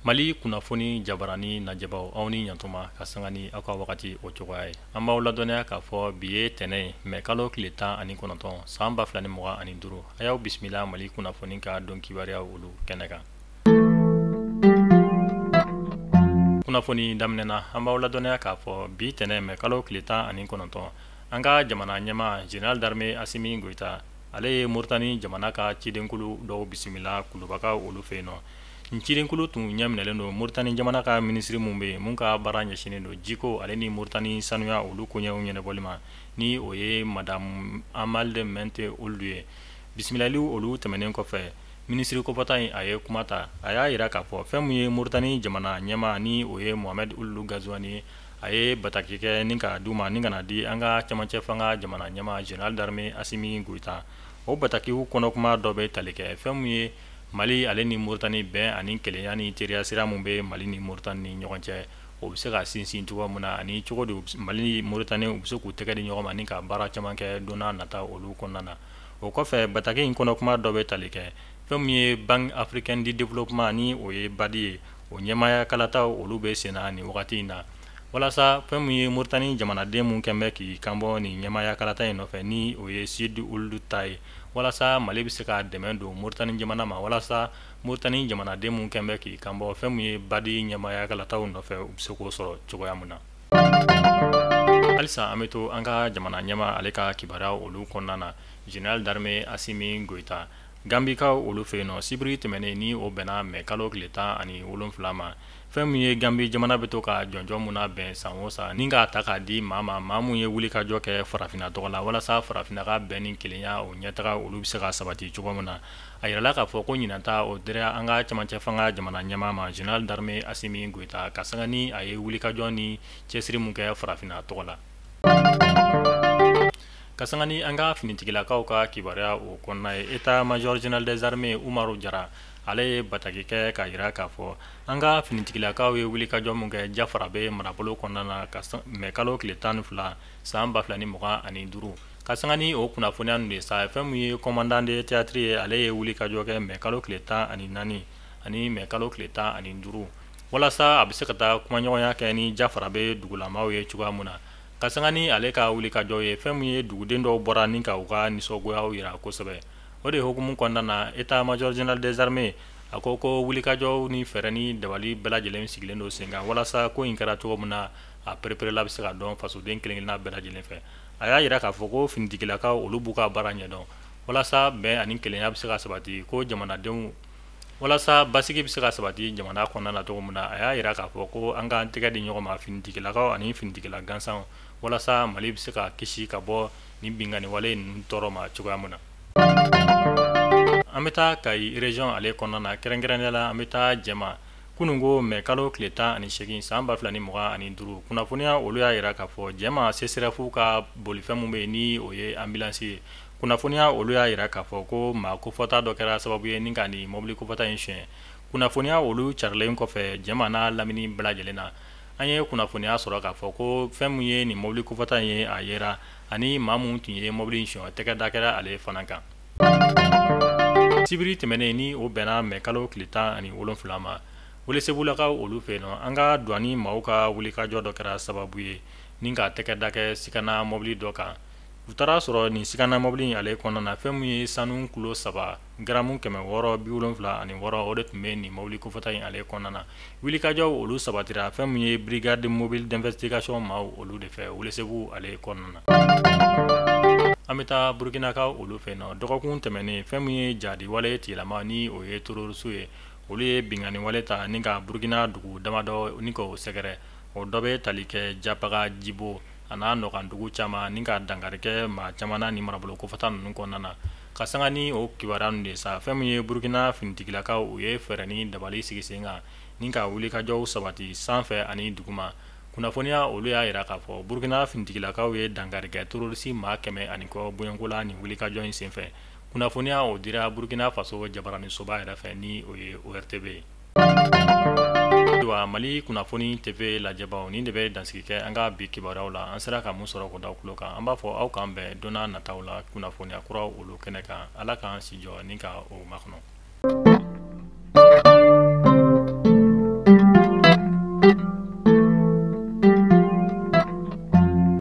Mali kunnafoni jabarani lajɛbaw, aw ni ɲantuma ka sanga ni aw ka wagati o cogoya ye. An b'aw ladɔnniya k'a fɔ bi ye tɛnɛ ye, mɛ kalo tile 19 san 2025. A y'aw bisimila Mali kunnafoni ka don kibaruya olu kɛnɛ kan. Kunnafoni daminɛna, an b'aw ladɔnniya k'a fɔ bi tɛnɛ mɛ kalo tile 19, an ka jamana ɲɛmaa général d'armée Assimi Goïta, ale ye Moritani jamana ka cidenkulu dɔw bisimila Kulubakaw olu fɛ yen nɔ. Nin cidenkulu tun ɲɛminɛlen don Moritani jamana ka minisiri mun bɛ yen, mun ka baara ɲɛsinnen don jiko ale ni Moritani sanuya olu koɲɛw ɲɛnabɔli ma, ni o ye madame Amalde Mente Ould ye. Bisimilaliw olu tɛmɛnen kɔfɛ, minisiri kofɔta in a ye kuma ta. A y'a jira k'a fɔ fɛn min ye Moritani jamana ɲɛmaa, ni o ye Mohamed Ould Ghazouani ye, a ye bataki kɛ ni k'a d'u ma ni ka na di an ka cɛmancɛ fanga jamana ɲɛmaa général d'armée Assimi Goïta. O batakiw kɔnɔkuma dɔ bɛ tali kɛ fɛn min ye Mali ale ni Moritani bɛn ani kelenya ni teriya sira mun bɛ Mali ni Moritani ni ɲɔgɔn cɛ, o bɛ se ka sinsin cogo min na, ani cogo di Mali ni Moritani u bɛ se k'u tɛgɛ di ɲɔgɔn ma ni ka baara caman kɛ don n'a nata olu kɔnɔna na. O kɔfɛ, bataki in kɔnɔkuma dɔ bɛ tali kɛ fɛn min ye Banque africaine de développement, ni o ye BAD ye, o ɲɛmaaya kalataw olu bɛ senna nin wagati in na, walasa fɛn min ye Moritani jamanaden mun kɛn bɛ k'i kanbɔ nin ɲɛmaaya kalata in nɔfɛ, ni o ye Sidi Ould ta ye, walasa Mali bɛ se ka dɛmɛ don Moritani jamana ma, walasa Moritani jamanaden mun kɛn bɛ k'i kanbɔ fɛn min ye BAD ɲɛmaaya kalataw nɔfɛ, u bɛ se k'o sɔrɔ cogoya min na. Halisa an bɛ to an ka jamana ɲɛmaa ale ka kibaruya olu kɔnɔna na. Général d'armée Assimi Goïta, Gambikaw olu fɛ yen nɔ, sibiri tɛmɛnen, ni o bɛnna mɛ kalo tile 17 ma, fɛn min ye Gambi jamana bɛ to ka jɔnjɔn mun bɛn san o san ni k'a ta k'a di maa ma, maa mun ye wuli ka jɔ kɛ farafinna tɔgɔ la, walasa farafinna ka bɛn ni kelenya o ɲɛtaga olu bɛ se ka sabati cogo min na. A yirala k'a fɔ ko ɲinan ta o dira an ka cɛmancɛ fanga jamana ɲɛmaa ma, général d'armée Assimi Goïta, ka sanga ni a ye wulikajɔ ni cɛsiri mun kɛ farafinna tɔgɔ la. Ka sanga ni an ka finitigilakaw ka kibaruya o kɔnɔna ye, état major général des armées Umaru Jara, ale ye bataki kɛ k'a jira k'a fɔ an ka finitigilakaw ye wulikajɔ mun kɛ Jafarabe marabolo kɔnɔna na ka mɛ kalo tile 12 san 2025. Ka sanga ni o kunnafoniya ninnu de sa, fɛn min ye commandant de théâtre ye, ale ye wulikajɔ kɛ mɛ kalo tile 14 ani mɛ kalo tile 15, walasa a bɛ se ka taa kumaɲɔgɔnya kɛ ni Jafarabe dugulamaw ye cogoya mun na. Ka sanga ni ale ka wulikajɔ ye, fɛn min ye duguden dɔw bɔra ni ka u ka nisɔngoyaw jira kosɛbɛ. O de hukumu kɔnɔna na, état major général des armées a ko ko wulikajɔw ni fɛɛrɛ ni dabali bɛɛ lajɛlen sigilen don sen kan, walasa ko in kɛra cogo min na, a pereperela bɛ se ka dɔn fasoden kelen kelenna bɛɛ lajɛlen fɛ. A y'a jira k'a fɔ ko finitigilakaw olu b'u ka baara ɲɛdɔn, walasa bɛn ani kelenya bɛ se ka sabati ko jamanadenw, walasa basigi bɛ se ka sabati jamana kɔnɔna na cogo min na. A y'a jira k'a fɔ ko an k'an tɛgɛ di ɲɔgɔn ma, finitigilakaw ani finitigila gansanw, walasa Mali bɛ se ka kisi ka bɔ nin binkanni wale ninnu tɔɔrɔ ma cogoya min na. An bɛ taa Kayi région ale kɔnɔna na, kɛrɛnkɛrɛnnenya la an bɛ taa Jɛma. Kununko mɛ kalo tile 18 san 2025, kunnafoniya olu y'a jira k'a fɔ Jɛma CSRéf ka bolifɛn mun bɛ yen, ni o ye ambulance ye, kunnafoniya olu y'a jira k'a fɔ ko maa kofɔta dɔ kɛra sababu ye ni ka nin mobili kofɔta in suɲɛ. Kunnafoniya olu carilen kɔfɛ Jɛma n'a lamini bɛɛ lajɛlen na, an ye kunnafoniya sɔrɔ k'a fɔ ko fɛn min ye nin mobili kofɔta in ye, a yera, ani maa mun tun ye mobili in suɲɛ, tɛgɛ da kɛra ale fana kan. Sibiri tɛmɛnen, ni o bɛnna mɛ kalo tile 17 ma, Welesebulakaw olu fɛ yen nɔ, an ka douane maaw ka wulikajɔ dɔ kɛra sababu ye ni ka tɛgɛ da kɛ sikana mobili dɔ kan. U taara sɔrɔ nin sikana mobili in ale kɔnɔna na, fɛn min ye sanu kilo 3, garamu 676, o de tun bɛ nin mobili kofɔta in ale kɔnɔna na. Wulikajɔw olu sabatira fɛn min ye brigade mobile d'investigation maaw olu de fɛ Welesebu ale kɔnɔna na. An bɛ taa Burukinakaw olu fɛ yen nɔ. Dɔgɔkun tɛmɛnen, fɛn min ye jadi wale tigilama, ni o ye terroriste ye, olu ye binkanni wale ta ni ka Burukina dugu damadɔ ni k'o sɛgɛrɛ. O dɔ bɛ tali kɛ Japaga, Jibo a n'a nɔkan dugu caman, ni ka dankari kɛ maa caman na ni marabolo kofɔta ninnu kɔnɔna na. Ka sanga ni o kibaruya ninnu de sa, fɛn min ye Burukina finitigilakaw, u ye fɛɛrɛ ni dabali sigi sen kan ni ka wulikajɔw sabati sanfɛ ani duguma. Kunnafoniya olu y'a jira k'a fɔ Burukina finitigilakaw ye dankari kɛ terroriste maa 100 ani kɔ bɔɲɔgɔnko la nin wulikajɔ in senfɛ. Kunnafoniya o dira Burukina Faso jabaranisoba yɛrɛ fɛ, ni o ye ORTV ye. Ayiwa, Mali kunnafoni TV lajɛbaw, nin de bɛ dansigi kɛ an ka bi kibaruyaw la. An sera ka mun sɔrɔ k'o da tulo kan, an b'a fɔ aw k'an bɛn don nataw la kunnafoniya kuraw olu kɛnɛ kan. Ala k'an si jɔ ni ka o makɔnɔ.